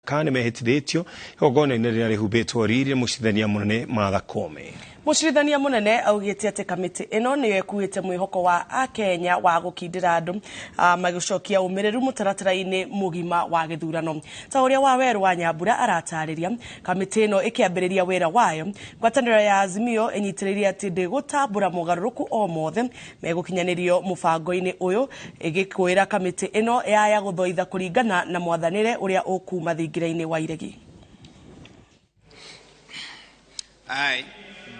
Nĩ mehĩtithĩtio igongona-inĩ rĩrĩa rĩhumbĩtwo riri nĩ mũcirithania mũnene Martha Koome. Mũcirithania mũnene augĩte atĩ kamĩtĩ ĩno nĩyo ĩkuĩte mwĩhoko wa akenya wa gũkindĩra andũ magĩcokia ũmĩrĩru mũtaratara-inĩ mũgima wa gĩthurano. Ta ũrĩa Wawerũ wa Nyambura aratarĩria, kamĩtĩ ĩno ĩkĩambĩrĩria wĩra wayo, ngwatanĩro ya Azimio ĩnyitĩrĩire atĩ ndĩgũtambũra mogarũrũku o mothe megũkinyanĩrio mũbango-inĩ ũyũ, ĩgĩkwĩra kamĩtĩ ĩno yaya gũthoitha kũringana na mwathanĩre ũrĩa ũkuma thingira-inĩ wa iregi. I,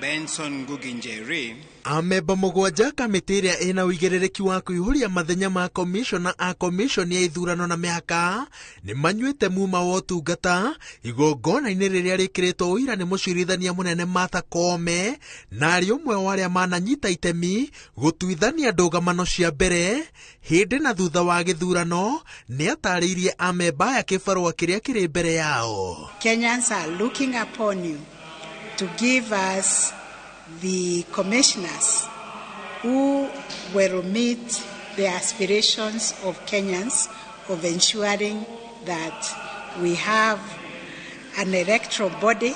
Benson Ngugi Njeri, Amemba 7 kamĩtĩ ĩrĩa ĩna ũigĩrĩrĩki wa kũihũria mathenya ma komishona a komishoni ya ithurano na mĩhaka nĩ manyuĩte muma wa ũtungata igongona-inĩ rĩrĩa rĩkĩrĩtwo ũira nĩ mũcirithania mũnene Martha Koome, na arĩ ũmwe wa arĩa mananyita itemi gũtuithania ndũgamano cia mbere hĩndĩ na thutha wa gĩthurano. Nĩ atarĩirie amemba aya kĩbarũa kĩrĩa kĩrĩ mbere yao. Kenyans are looking upon you to give us the commissioners who will meet the aspirations of Kenyans of ensuring that we have an electoral body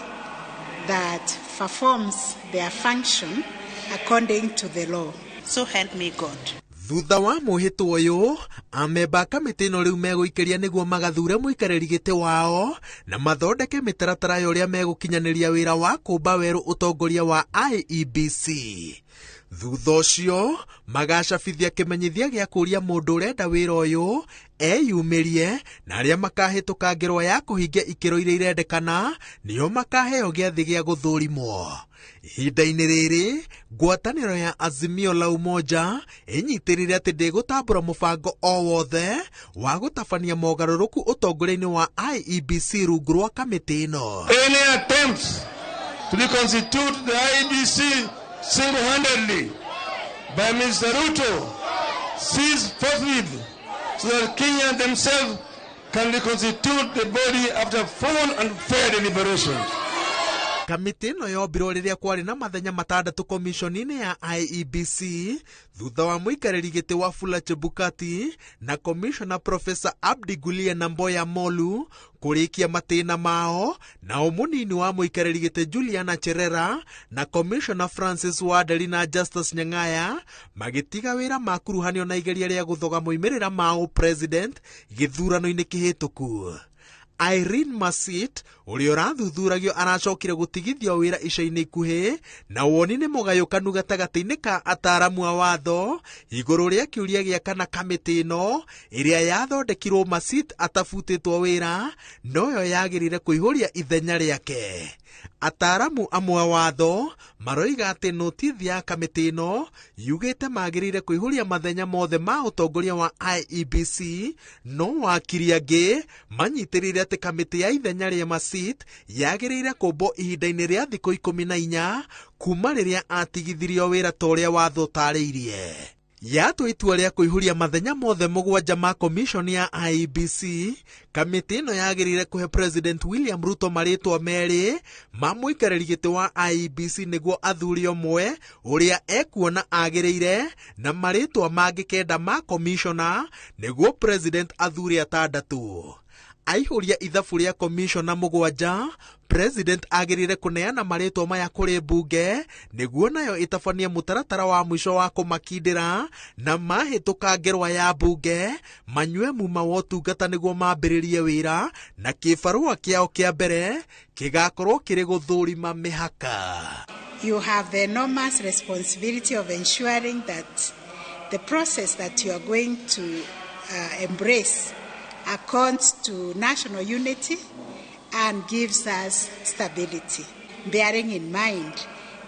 that performs their function according to the law. So help me God. Thutha wa mwĩhĩtwo ũyũ, amemba a kamĩtĩ ĩno rĩu megũikĩria nĩguo magathure mũikarĩri gĩtĩ wao na mathondeke mĩtaratara ya ũrĩa megũkinyanĩria wĩra wa kũmba werũ ũtongoria wa IEBC. Thutha ũcio magacabithia kĩmenyithia gĩa kũũria mũndũ ũrenda wĩra ũyũ eyumĩrie, na arĩa makahĩtũka ngerwa ya kũhingia ikĩro iria irendekana nĩo makaheo gĩathĩ gĩa gũthũrimwo. Ihinda-inĩ rĩrĩ, ngwatanĩro ya Azimio la Umoja ĩnyitĩrĩire atĩ ndĩgũtambũra mũbango o wothe wa gũtabania mogarũrũku ũtongoria-inĩ wa IEBC rungu rwa kamĩtĩ ĩno. Any attempts to reconstitute the IEBC single-handedly by Mr. Ruto cease forthwith so that Kenyans themselves can reconstitute the body after full and fair deliberations. Kamĩtĩ ĩno yombirwo rĩrĩa kwarĩ na mathenya 6 komishoni-inĩ ya IEBC thutha wa mũikarĩri gĩtĩ wa Wafula Chebukati na komishona Profesa Abdi Gulia na Mboya Molu kũrĩkia matĩna mao, nao mũnini wa mũikarĩri gĩtĩ Juliana Cherera na komishona Francis Wanderi na Justus Nyang'aya magĩtiga wĩra makuruhanio na igeria rĩa gũthoga moimĩrĩra ma ũpresident gĩthurano-inĩ kĩhĩtũku. Irene Masit ũrĩa ũrathuthuragio aracokire gũtigithio wĩra ica-inĩ ikuhĩ, na woni nĩ mũgayũkanu gatagatĩ-inĩ ka ataaramu a watho igũrũ rĩa kĩũria gĩa kana kamĩtĩ ĩno ĩrĩa yathondekirwo Masit atabutĩtwo wĩra noyo yagĩrĩire kũihũria ithenya rĩake. Ataaramu amwe a watho maroiga atĩ notithi ya kamĩtĩ ĩno yugĩte magĩrĩire kũihũria mathenya mothe ma ũtongoria wa IEBC, no wakiri angĩ manyitĩrĩire atĩ kamĩtĩ ya ithenya rĩa Masit yagĩrĩire kũmbwo ihinda-inĩ rĩa thikũ 14 kuma rĩrĩa atigithirio wĩra ta ũrĩa watho ũtarĩirie. Yatua itua rĩa kũihũria mathenya mothe 7 ma komishoni ya IEBC, kamĩtĩ ĩno yagĩrĩire kũhe President William Ruto marĩtwa 2 ma mũikarĩri gĩtĩ wa IEBC nĩguo athure ũmwe ũrĩa ekuona agĩrĩire, na marĩtwa mangĩ 9 ma komishona nĩguo President athure 6. Aihũria ithabu rĩa komishona 7, President agĩrĩire kũneana marĩtwa maya kũrĩ mbunge nĩguo nayo ĩtabanie mũtaratara wa mũico wa kũmakindĩra, na mahĩtũka ngerwa ya mbunge manyue muma wa ũtungata nĩguo mambĩrĩrie wĩra, na kĩbarũa kĩao kĩa mbere kĩgakorwo kĩrĩ gũthũrima mĩhaka. You have the enormous responsibility of ensuring that the process that you are going to embrace accords to national unity and gives us stability, bearing in mind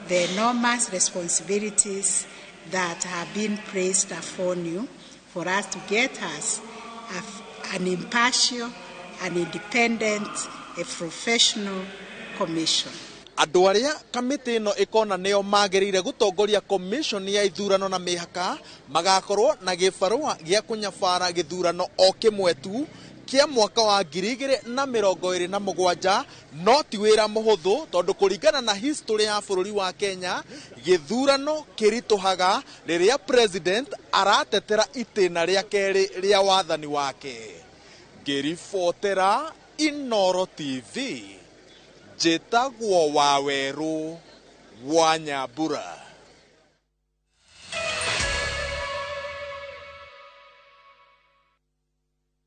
the enormous responsibilities that have been placed upon you for us to get us an impartial, an independent, a professional commission. Andũ arĩa kamĩtĩ ĩno ĩkona nĩo magĩrĩire gũtongoria komishoni ya ithurano na mĩhaka magakorwo na gĩbarũa gĩa kũnyabara gĩthurano o kĩmwe tu kĩa mwaka wa 2027, no ti wĩra mũhũthũ tondũ kũringana na history ya bũrũri wa Kenya, gĩthurano kĩritũhaga rĩrĩa president aratetera itĩna rĩa kerĩ rĩa wathani wake. Ngĩribotera Inoro TV, njĩtagwo Wawerũ wa Nyambura.